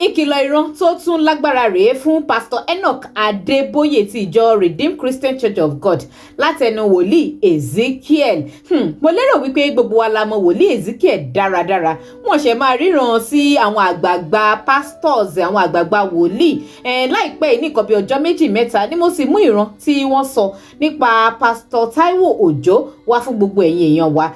Ìkìlọ̀ ìran tó tún lágbára rèé fún Pásítọ̀ Enoch Adébóyè ti ìjọ Redeemed Christian Church of God látẹnu wòlíì Ezekiel. Mo lérò wípé gbogbo wa la mọ wòlíì Ezekiel dáradára. Wọ́n ṣe máa ríran sí àwọn àgbààgbà pastors, àwọn àgbààgbà wòlíì. Láìpẹ́ yìí, ní nǹkan bí ọjọ́ méjì mẹ́ta ni mo sì mú ìran tí wọ́n sọ nípa Pásítọ̀ Táíwò Òjó wá fún gbogbo ẹ̀yin èèyàn wa.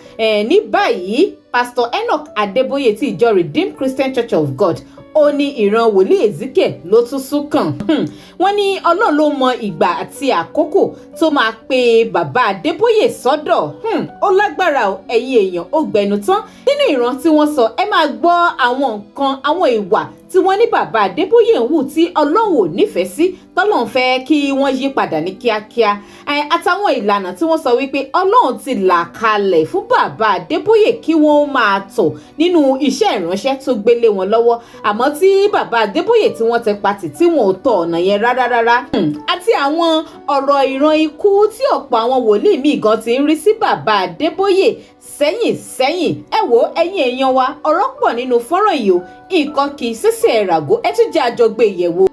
Ní báyìí, Pásítọ̀ Enoch Adébóyè ti ìjọ Redeemed Christian Church of God, ó ní ìran wòlíì Ezekiel ló tún sún kàn. Wọ́n ní Ọlọ́run ló mọ ìgbà àti àkókò tó máa pe bàbá Adébóyè sọ́dọ̀. Ó lágbára o, ẹ̀yin èèyàn, ó gbẹnu tán. Nínú ìran tí wọ́n sọ, ẹ máa gbọ́ àwọn nǹkan, àwọn ìwà tí wọ́n ní bàbá Adébóyè ń hù tí Ọlọ́run ò nífẹ̀ẹ́ sí, tọ́lọ́run fẹ́ kí wọ́n yí padà ní kíákíá, àtàwọn ìlànà tí wọ́n sọ wípé Ọlọ́run ti là kalẹ̀ fún bàbá Adébóyè kí wọ́n máa tọ̀ nínú iṣẹ́ ìránṣẹ́ tó gbélé wọn lọ́wọ́, àmọ́ tí bàbá Adébóyè tí wọ́n ti patì, tí wọn ò tọ ọ̀nà yẹn rárá rárá, àti àwọn ọ̀rọ̀ ìran ikú tí ọ̀pọ̀ àwọn wòlíì míì gan ti ń rí sí bàbá Adébóyè sẹ́yìn sẹ́yìn. Ẹ wo, ẹ̀yin èèyàn wa, ọ̀rọ̀ pọ̀ nínú fọ́nrán yìí o. Nǹkan kì í ṣẹ̀ṣẹ̀ ràgó, ẹ tún jẹ́ àjọgbé ìyẹ̀wò.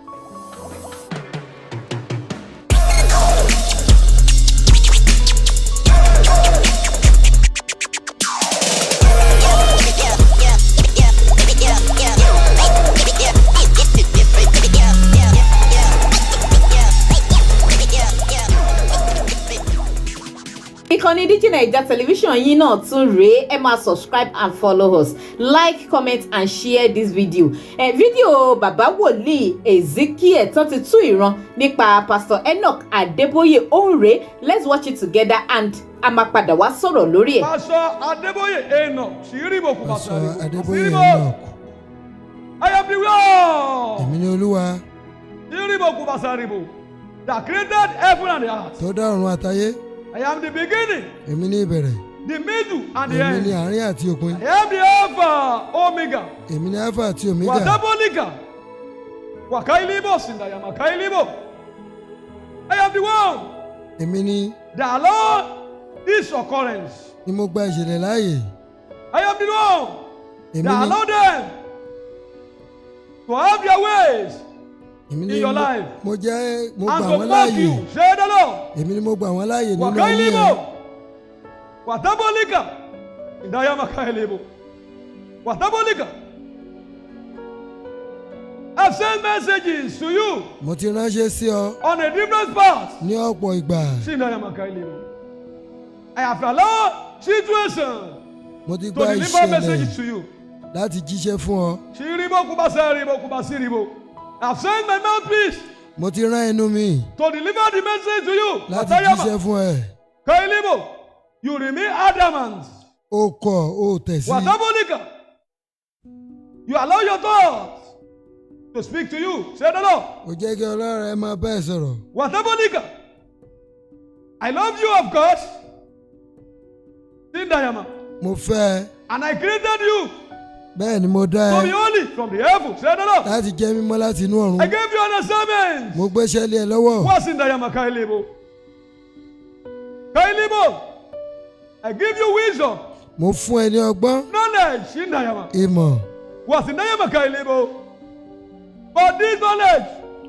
Ìkànnì Digi Naija Television yín náà tún rèé. Ẹ máa subscribe and follow us, like, comment and share this video. Ẹ fídíò bàbá wòlíì Ezekiel tó ti tú ìran nípa Pastor Enoch Adébóyè òun rèé. Let's watch it together and a máa padà wá sọ̀rọ̀ lórí ẹ̀. Pastor Adeboye Enoch, Siribo. Pastor Adébóyè Siribo. Enoch. I am the Lord. Èmi ni Olúwa. Siribo Kubasaribo. That created heaven and the earth. Tó dá ọ̀run àtayé. I am the beginning, Èmi ní ìbẹ̀rẹ̀. the middle, and the Èmi ní end. àárín àti òpin. I am the Alpha, Omega. Èmi ní Alpha àti Omega. Watabolika. Wakailibo Sindayama Kailibo. I am the one Èmi ní that allowed this occurrence. ni mo gba ìṣẹ̀lẹ̀ láàyè. I am the one Èmi that ní allowed them to have their ways èmi in ní your life mo jẹ́ mo and gbà to wọ́n mock láàyè. you. Say the Lord. Èmi ni mo gbà wọ́n láàyè nínú ayé ẹ. Wakailibo. Watabolika. Indayama Kailibo. Watabolika. I've sent messages to you Mo ti ránṣẹ́ sí ọ on a different path. ní ọ̀pọ̀ ìgbà. Sindayama Kailibo. I have allowed situation Mo ti to gba deliver ìṣẹ̀lẹ̀ messages to you. láti jíṣẹ́ fún ọ. Shiribo kubasaribo kubasiribo. I've sent my mouthpiece Mo ti rán ẹnu mi to deliver the message to you. láti Watayama. jíṣẹ́ fún ẹ. Kailibo. You remain adamant. O kọ̀, o tẹ̀ sí. Watabolika. You allow your thoughts to speak to you. Say the Lord. O jẹ́ kí Ọlọ́run ẹ máa bá ẹ sọ̀rọ̀. Watabolika. I love you, of course. Sindayama. Mo fẹ́ ẹ. And I created you Bẹ́ẹ̀ ni mo dá to ẹ be holy from the heaven. Say the Lord. láti jẹ́ mímọ́ láti inú ọ̀run. I gave you an assignment. Mo gbéṣẹ́ lé ẹ lọ́wọ́. What's in Dayama Kailibo? Kailibo. I give you wisdom, Mo fún ẹ ní ọgbọ́n, knowledge in Dayama. ìmọ̀. What's in Dayama Kailibo? But this knowledge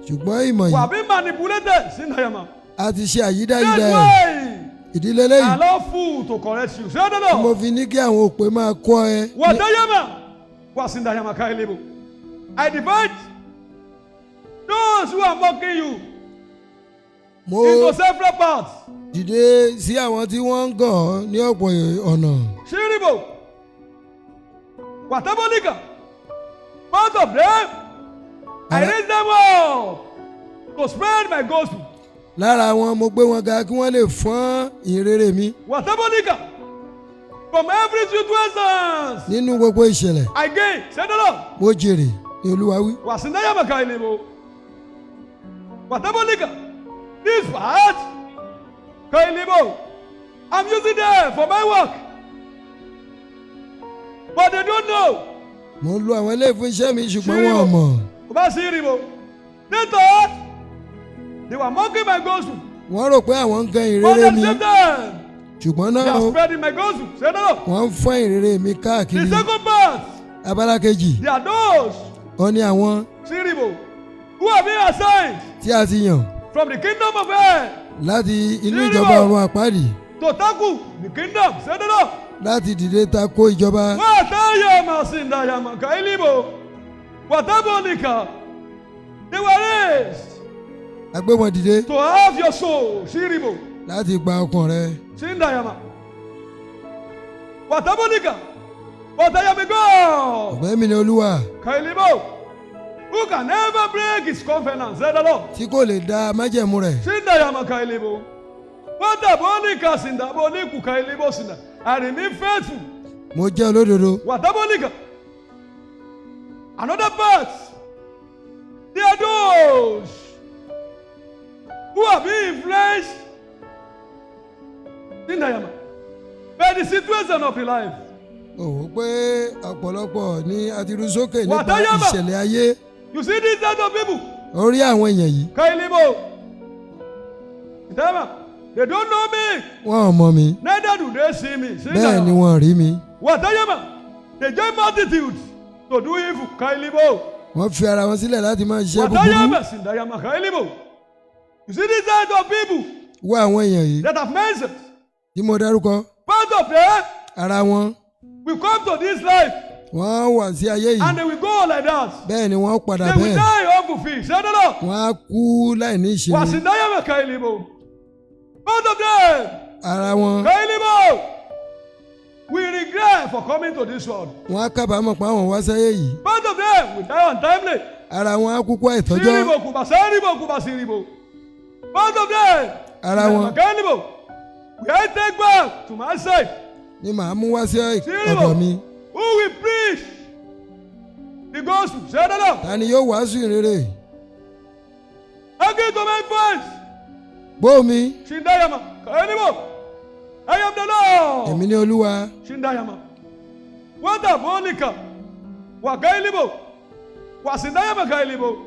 Ṣùgbọ́n ìmọ̀ will yìí be manipulated in Dayama. a ti ṣe àyídáyídá That's ẹ̀. why Ìdílé I lẹ́yìn allow fool to correct you. Say the tí mo Lord. fi ní kí àwọn òpè máa kọ́ ẹ. What Dayama? What's in Dayama Kailibo? I divide those who are mocking you Mo into several parts. dìde sí àwọn tí wọ́n ń gàn ọ́ ní ọ̀pọ̀ ọ̀nà. Shiribo, Watabolika, both of them, I raise them up to spread my gospel. Lára wọn, mo gbé wọn ga kí wọ́n lè fọ́n ìhìnrere mi. Watabolika, from every situation, Nínú gbogbo ìṣẹ̀lẹ̀, I gain. Say the Lord. mo jèrè, ní Olúwa wí. Wasindaya Makailebo. Watabolika, this part, Kailebo, I'm using them for my work. But they don't know. Mo ń lo àwọn eléyìí fún iṣẹ́ mi, ṣùgbọ́n wọn ò mọ̀. Obasiribo. They thought they were mocking my gospel. Wọ́n rò pé àwọn ń gan But ìhìnrere at the mi, same time, ṣùgbọ́n they náà are spreading my gospel. Say the Lord. wọ́n ń fọ́n ìhìnrere mi The káàkiri. second part, Abala kejì, they are those Wọ́n ní àwọn Siribo, who have been assigned tí a ti yàn from the kingdom of hell láti inú Síríbò. ìjọba ọ̀run àpáàdì to tackle the kingdom. Say the Lord. Láti dìde tako ìjọba. Watayama sindayama kailibo. Watabonika. They were raised A gbé wọn dìde to have your soul. Siribo. láti gba ọkàn rẹ. Sindayama. Watabonika. Watayami God. Ṣùgbọ́n èmi ni Olúwa Kailibo. Who can never break his covenant. Say the Lord. tí kò lè da májẹ̀mú rẹ̀. Sindayama kailibo. Watabonika sindaboniku kailibo sinda. I remain faithful. Mo jẹ́ olódodo. Watabonika. Another part. There are those who have been influenced Sindayama by the situation of the life. Ó wò pé ọ̀pọ̀lọpọ̀ ni a ti rú sókè nípa Wàtáyàmà. ìṣẹ̀lẹ̀ ayé. You see this set of people, Ó rí àwọn èèyàn yìí. Kailibo. Sindayama. They don't know me, Wọn ò mọ̀ mí, neither do they see me. bẹ́ẹ̀ ni Sindayama. wọ́n rí mi. Watayama. They join multitudes to do evil. Kailibo. Wọ́n fi ara wọn sílẹ̀ láti máa ṣiṣẹ́ búburú. Watayama Sindayama Kailibo. You see this set of people Wọ àwọn èèyàn yìí that have mentioned. tí mo dárúkọ. Part of them Ara wọn, will come to this life wọ́n wà sí ayé yìí, and they will go like that. bẹ́ẹ̀ ni wọ́n padà They will bẹ́ẹ̀. die unfulfilled. Say the Lord. Wọ́n á kú láì ní ìṣe. Wasindayama Kailibo. Part of them, Ara wọn, Kailibo, we regret for coming to this world. wọ́n á kábàámọ̀ pé àwọn wá sáyé yìí. Part of them will die untimely. Ara wọn á kúkú àìtọ́jọ́. Siribo kuba seribo kuba siribo. Part of them, Ara wọn Kailibo, we I take back to my side. ni màá mú wá sí ọ̀dọ̀ Siribo, mi. who will preach the gospel? Say the Lord. Ta ni yóò wàásù ìrere? Again to my voice. Gbọ́ mi. Shindayama, Kailibo, I am the Lord. Èmi ní Olúwa. Shindayama. Watabonika. Wakailibo. Wasindayama kailibo.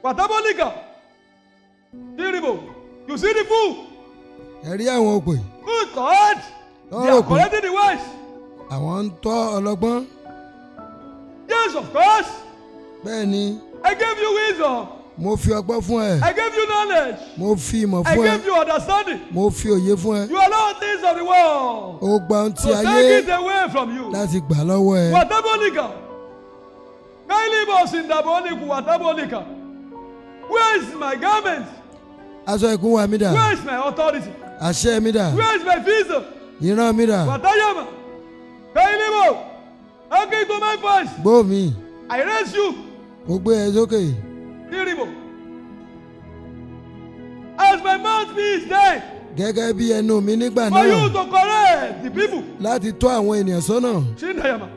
Watabonika. Siribo. You see the fool Ẹ rí àwọn òpè who thought they Tọ́rọ̀ are pé correcting the wise. àwọn ń tọ́ ọlọ́gbọ́n. Yes, of course. Bẹ́ẹ̀ ni. I gave you wisdom. Mo fi ọgbọ́n fún ẹ. I gave you knowledge. Mo fi ìmọ̀ I fún ẹ. gave you understanding. Mo fi òye fún ẹ. You allow things of the world O gba ohun tí to ayé take it away from you. láti gbà lọ́wọ́ ẹ. Watabonika. Kailibo sindaboniku watabonika. Where is my garment? Aṣọ ìkúnwà mi dà? Where is my authority? Àṣẹ mi dà? Where is my visa? Ìran mi dà? Watayama. Kailibo. Hearken to my voice. Gbọ́ mi. I raise you. Mo gbé ẹ sókè. Iribo. As my mouthpiece then Gẹ́gẹ́ bí ẹnu mi nígbà for náà you to correct the people. láti tọ́ àwọn ènìyàn sọ́nà. Shindayama.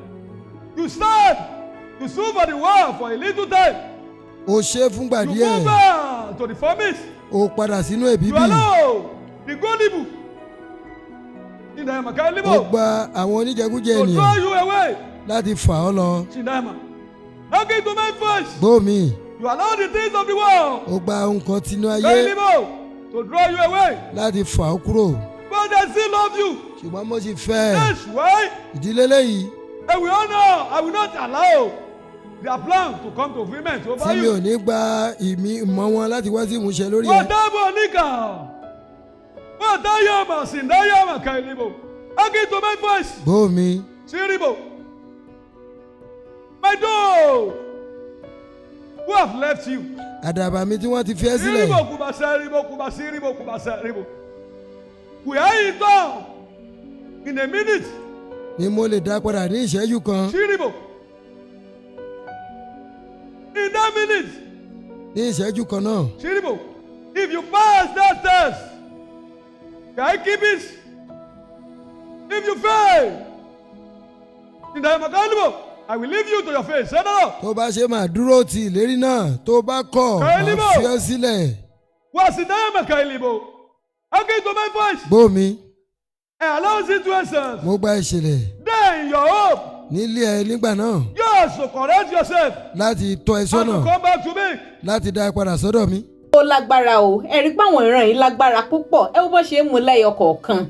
You stand. You suffer the world for a little time. O ṣe é fúngbà You díẹ̀. go back to the promise. O padà sínú You èbíbì. allow the gullible. Shindayama. O Kailibo. gba àwọn oníjẹkújẹ To ènìyàn draw you away. láti fà ọ́ lọ. Shindayama. Hearken to my voice. Gbọ́ mi. You allow the things of the world. O gba nǹkan tinú ayé Kailibo. To draw you away. láti fà ọ́ kúrò. But I still love you. Ṣùgbọ́n mo sì fẹ́ ẹ. That's why Ìdílé léyìí I will honor, I will not allow their plan to come to fulfillment over tí mi ò you. ní gba ìmí ìmọ̀ wọn láti wá sí ìmúṣẹ lórí ẹ. Watabonika. Watayama sindayama kailibo. Hearken to my voice. Gbọ́ mi. Siribo. My dove who have left you. Àdàbà mi tí wọ́n ti fi ẹ́ sílẹ̀. Siribo kuba seribo kuba siribo kuba seribo. We are in town in a minute. Ni mo lè dá padà ní ìṣẹ́jú kan. Siribo. In that minute. Ní ìṣẹ́jú kan náà. Siribo, if you pass that test, can I keep it? If you fail, in the Makalimo, I will leave you to your fate. Say no. Tó bá ṣe máa dúró ti ìlérí náà, tó bá kọ̀, máa Kailibo. fi ọ́ sílẹ̀. Wasidaya Makailibo. Hearken to my voice. Gbọ́ mi. And allow situations. Mo gba ìṣẹ̀lẹ̀ Then your hope, nílé ẹ nígbà náà just to correct yourself láti tọ́ ẹ and sọ́nà to come back to me. láti dá ẹ padà sọ́dọ̀ mi. Ó lágbára o. Ẹ rí páwọn ìran yìí lágbára púpọ̀. Ẹ wo bó ṣe ń mú lẹ́yọ kọ̀ọ̀kan.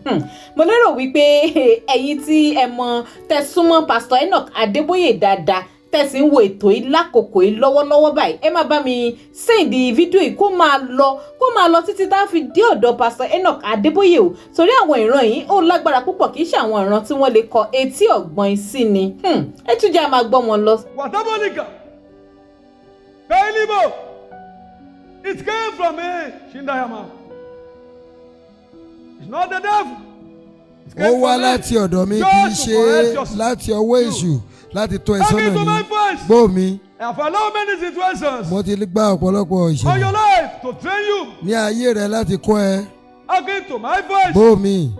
Mo lérò wípé ẹ̀yin tí ẹ mọ tẹ súnmọ́ Pastor Enoch Adébóyè dáadáa. Tẹ́ sì ń wo ètò yìí lákòókò yìí lọ́wọ́lọ́wọ́ báyìí, ẹ má bá mi send fídíò yìí kó máa lọ títí tá a fi dé ọ̀dọ̀ Pastor Enoch Adébóyè o, torí àwọn ìran yìí ó lágbára púpọ̀, kì í ṣe àwọn ìran tí wọ́n lè kọ etí ọ̀gbọ́n sí ni. Ẹ tún jẹ́ a máa gbọ́ wọn lọ. Watabolika. Kailibo. It came from me, Shindayama. It's not the devil. It Ó came wá from me. láti ọ̀dọ̀ mi, kì í ṣe láti ọwọ́ èṣù, láti tọ́ ẹ Talking sọ́nà to my ní. voice. Gbọ́ mi. I have allowed many situations Mo ti gba ọ̀pọ̀lọpọ̀ on ìṣẹ̀lẹ̀ your life to train you. ní ayé rẹ láti kọ́ ẹ. Talking to my voice. Gbọ́ mi.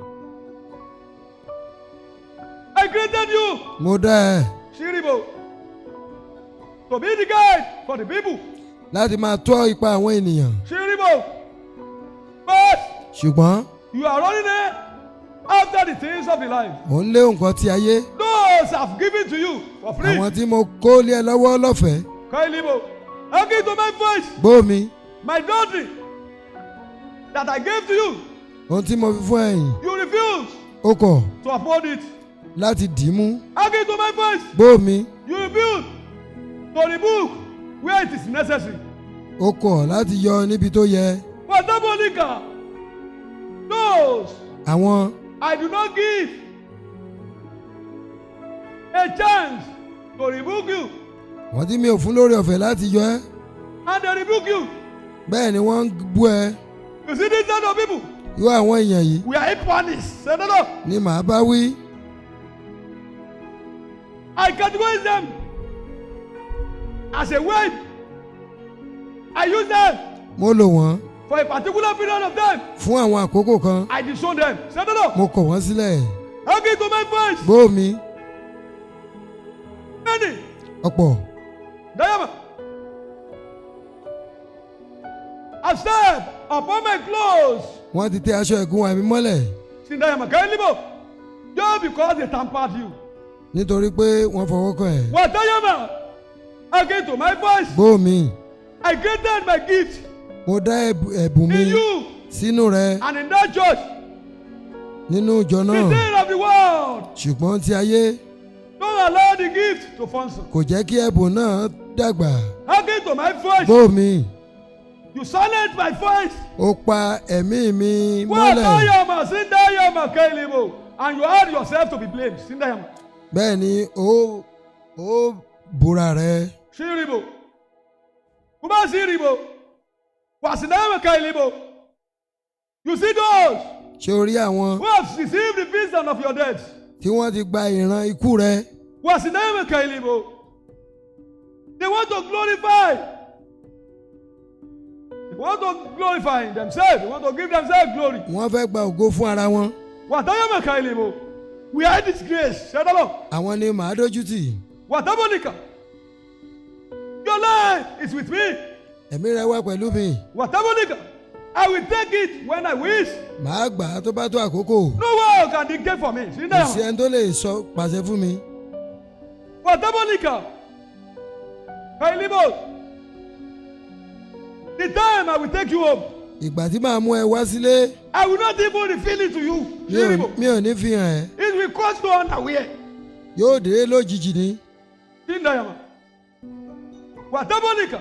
I created you, Mo dá ẹ Shiribo, to be the guide for the people. láti máa tọ́ ipa àwọn ènìyàn. Shiribo. But Ṣùgbọ́n you are running after the things of the life. ò ń lé nǹkan ti ayé. Those I've given to you for free. Àwọn tí mo kó lé ẹ lọ́wọ́ lọ́fẹ̀ẹ́. Kailibo. Hearken to my voice. Gbọ́ mi. My doctrine that I gave to you, Ohun tí mo fi fún ẹ̀yìn, you refuse ó kọ̀ to uphold it. láti dì í mú. Hearken to my voice. Gbọ́ mi. You refuse to rebuke where it is necessary. Ó kọ̀ láti yọ níbi tó yẹ. Watabolika. Those Àwọn I do not give a chance to rebuke you, wọ́n tí mi ò fún lórí ọ̀fẹ́ láti yọ ẹ́, and they rebuke you. bẹ́ẹ̀ ni wọ́n ń bú ẹ. You see this kind of people, Irú àwọn èèyàn yìí we are punished. Say no, no. ni màá bá wí. I categorize them as a way. I use them Mo lò wọ́n for a particular period of time. fún àwọn àkókò kan. I disown them. Say no, no. Mo kọ̀ wọ́n sílẹ̀. Hearken to my voice. Gbọ́ mi. Many. Ọ̀pọ̀ Diamond. I've stepped upon my clothes. wọ́n ti tẹ aṣọ ìgúnwà mi mọ́lẹ̀. See, Diamond, can you live? Just because they tampered you. Nítorí pé wọ́n fọwọ́ kàn ẹ́. What, Diamond? Hearken to my voice. Gbọ́ mi. I created my gift Mo dá ẹ̀bùn mi in you sínú rẹ and in that church. nínú ìjọ The náà. thing of the world. Ṣùgbọ́n ti ayé Don't allow the gift to function. kò jẹ́ kí ẹ̀bùn náà dàgbà. Hearken to my voice. Gbọ́ mi. You silence my voice. Ó pa ẹ̀mí mi Well, mọ́lẹ̀. Dayama, Sindayama, Kailibo. And you add yourself to be blamed. Sindayama. Bẹ́ẹ̀ ni ó búra rẹ. Shiribo. Kuma Shiribo. Wasindayama, Kailibo. You see those Ṣé o rí àwọn who have received the vision of your death? tí wọ́n ti gba ìran ikú rẹ? Wasindayama, Kailibo. They want to glorify. They want to glorify themselves. They want to give themselves glory. Wọ́n fẹ́ gba ògo fún ara wọn. Watayama, Kailibo. We are in disgrace. Shut up. Àwọn ni màá dójú tì. Watabolika. Your life is with me. Ẹ̀mí rẹ wà pẹ̀lú mi. Watabolika. I will take it when I wish. Màá gbà á tó bá tó àkókò. No one can dictate for me. See Kò now. sí ẹni tó lè sọ pàṣẹ fún mi. Watabolika. Kailibo. The time I will take you home, Ìgbà tí màá mú ẹ wá sílé, I will not even reveal it to you. Shiribo. mi ò ní fi hàn ẹ́. It will cost you unaware. Yóò dé lójijì ni. Sindayama. Watabolika.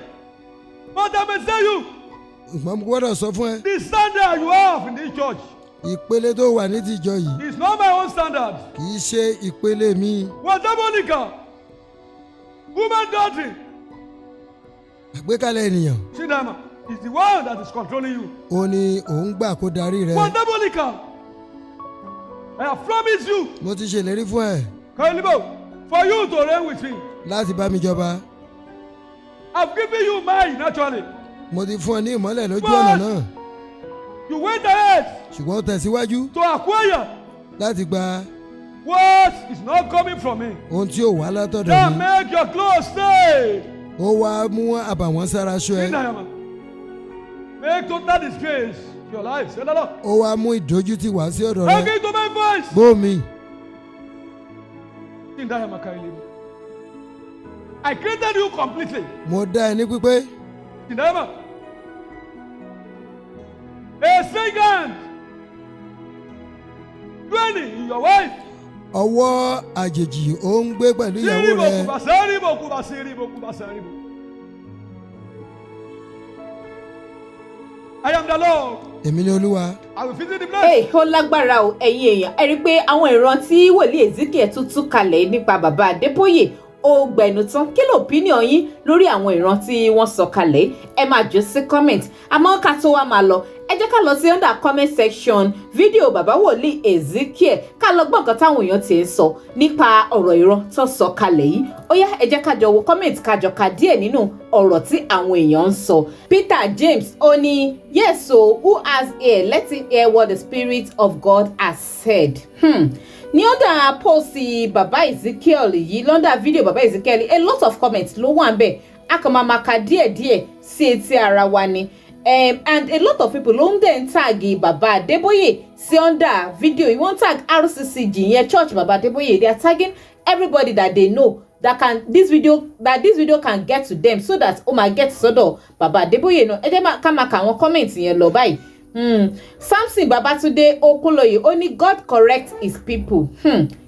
But I may tell you, Ìgbọ́n mo gbọ́dọ̀ sọ fún ẹ, the standard you have in this church ìpele tó wà ní tìjọ yìí is not my own standard. kì í ṣe ìpele mi. Watabolika. Human doctrine. Àgbékalẹ̀ ènìyàn Sindayama is the one that is controlling you. ó ní òun gbà kó darí rẹ. Watabolika. I have promised you, Mo ti ṣèlérí fún ẹ Kailibo, for you to reign with me. láti bá mi jọba. I've given you mine naturally. Mo ti fún ẹ ní ìmọ́lẹ̀ lójú ọ̀nà náà. You went ahead Ṣùgbọ́n ó tẹ̀síwájú to acquire láti gba what is not coming from me. ohun tí ò wá látọ̀dọ̀ Then mi. make your clothes stay. Ó wá mú àbàwọ́n sára aṣọ ẹ. Sindayama. Make total disgrace to your life. Say the Lord. Ó wá mú ìdójútì wá sí ọ̀dọ̀ rẹ. Hearken to my voice. Gbọ́ mi. Sindayama Kailibo. I created you completely. Mo dá ẹ ní pípé. Sindayama. A second dwelling in your wife. Ọwọ́ àjèjì ó ń gbé pẹ̀lú ìyàwó Siribo rẹ. Kuba seribo kuba seribo kuba seribo. I am the Lord. Èmi ni Olúwa. I will visit the place. Hey, ó lágbára o, ẹ̀yin èèyàn. Ẹ rí i pé àwọn ìran tí wòlíì Ezekiel tún tú kalẹ̀ nípa bàbá Adébóyè, ó gbẹnu tán. Kí ló opinion yín lórí àwọn ìran tí wọ́n sọ kalẹ̀? Ẹ máa jù sí comment. Àmọ́ ká tó wá máa lọ, ẹ jẹ́ ká lọ sí under comment section fídíò bàbá wòlíì Ezekiel, ká lọ gbọ́ nǹkan táwọn èèyàn ti ń sọ nípa ọ̀rọ̀ ìran tó sọ kalẹ̀ yìí. Ó yá, ẹ jẹ́ ká jọ wo comment, ká jọ ka díẹ̀ nínú ọ̀rọ̀ tí àwọn èèyàn ń sọ. Peter James, ó ní, "Yes o, who has ear, let him hear what the Spirit of God has said." Ní under post bàbá Ezekiel yìí, l'under fídíò bàbá Ezekiel, a lot of comments ló wà ń bẹ̀. A kàn máa ma ka díẹ̀díẹ̀ sí etí ara wa ni. And a lot of people ló ń dẹ̀ ń tag bàbá Adébóyè sí under video yìí. Wọ́n tag RCCG yẹn, church bàbá Adébóyè. They are tagging everybody that they know that this video can get to them, so that ó máa get sọ́dọ̀ bàbá Adébóyè náà. Ẹ jẹ́ ká máa kà àwọn comment yẹn lọ báyìí. Samson Babatunde Okuloye, ó ní, "God correct his people."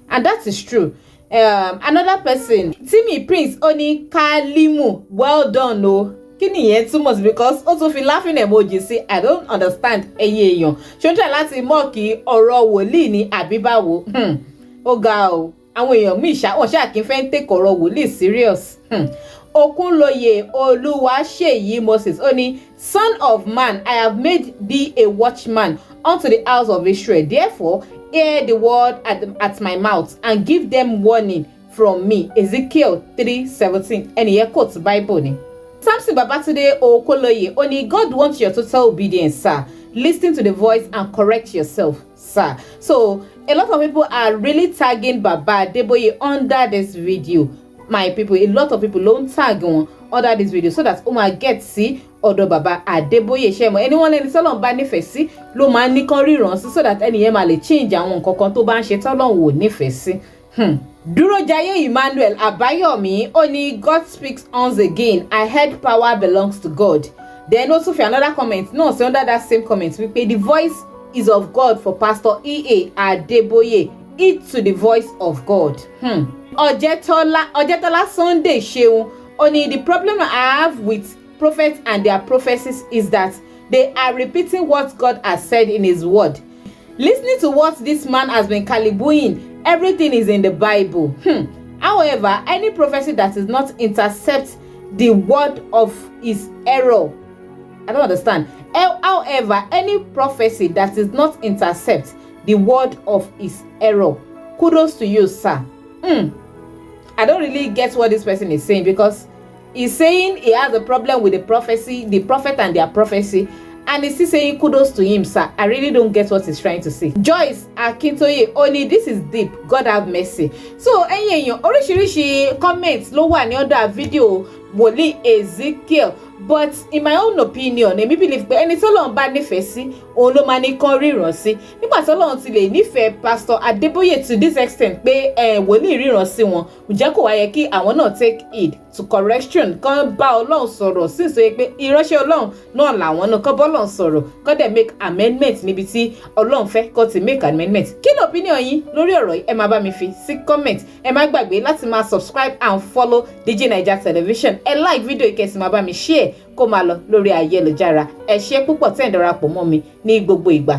And that is true. Another person, Timmy Prince, ó ní, "Kalimu, well done o." Kí nìyẹn túmọ̀ sí? Because ó tún fi laughing emoji sí. I don't understand, ẹ̀yin èèyàn. Ṣé ó ń try láti mock ọ̀rọ̀ wòlíì ní àbí báwo? Ó ga o. Àwọn èèyàn míì ṣá, wọn ṣáà kí n fẹ́ ń take ọ̀rọ̀ wòlíì serious. Okunloye Oluwaseyi Moses, ó ní, "Son of man, I have made thee a watchman unto the house of Israel. Therefore hear the word at my mouth and give them warning from me." Ezekiel 3:17. Ẹnìyẹn quote Bible ni. Samson Babatunde Okoloye, ó ní, "God wants your total obedience, sir. Listen to the voice and correct yourself, sir." So a lot of people are really tagging Baba Adeboye under this video. My people, a lot of people ló ń tag wọn under this video so that ó máa get sí ọ̀dọ̀ bàbá Adébóyè. Ṣe mọ̀ ẹni wọ́n lẹ́ni tọ́lọ́run bá nífẹ̀ẹ́ sí ló máa ń ní kán ríran sí, so that ẹni yẹn máa lè change àwọn nǹkan kan tó bá ń ṣe tọ́lọ́run ò nífẹ̀ẹ́ sí. Dúrójayé Emmanuel Àbáyọ̀mí, ó ní, "God speaks once again. I heard power belongs to God." Then ó tún fi another comment náà sí under that same comment wípé, "The voice is of God for Pastor E.A. Adeboye. Heed to the voice of God." Ọ̀jẹ̀tọ́lá Ọ̀jẹ̀tọ́lá Sunday Ṣeun, ó ní, "The problem I have with prophets and their prophecies is that they are repeating what God has said in his word. Listening to what this man has been calibuing, everything is in the Bible. However, any prophecy that is not intercept the word of is error." I don't understand. "However, any prophecy that is not intercept the word of is error. Kudos to you, sir." I don't really get what this person is saying, because he's saying he has a problem with the prophecy, the prophet and their prophecy, and he's still saying kudos to him, sir. I really don't get what he's trying to say. Joyce Akintoye, only, "This is deep. God have mercy." So, ẹ̀yin èèyàn, oríṣiríṣi comments ló wà ní under video wòlíì Ezekiel, but in my own opinion, èmi believe pé ẹni tọ́lọ́run bá nífẹ̀ẹ́ sí, òun ló máa ní kán ríran sí. Nígbà tọ́lọ́run ti lè nífẹ̀ẹ́ Pastor Adébóyè to this extent pé wòlíì ríran sí wọn, ǹjẹ́ kò wá yẹ kí àwọn náà take heed to correction, kán bá Ọlọ́run sọ̀rọ̀ sí ìsọ pé ìránṣẹ́ Ọlọ́run náà làwọn náà, kán bá Ọlọ́run sọ̀rọ̀, kán dẹ̀ make amendment níbi tí Ọlọ́run fẹ́ kán ti make amendment? Kí ni opinion yín lórí ọ̀rọ̀ yìí? Ẹ máa bá mi fi sí comment. Ẹ má gbàgbé láti máa subscribe and follow DJ Naija Television. Ẹ like video yìí, kẹ́ sì máa bá mi share kó máa lọ lórí ayélujára. Ẹ ṣé púpọ̀ tẹ́ ń darapọ̀ mọ́ mi ní gbogbo ìgbà.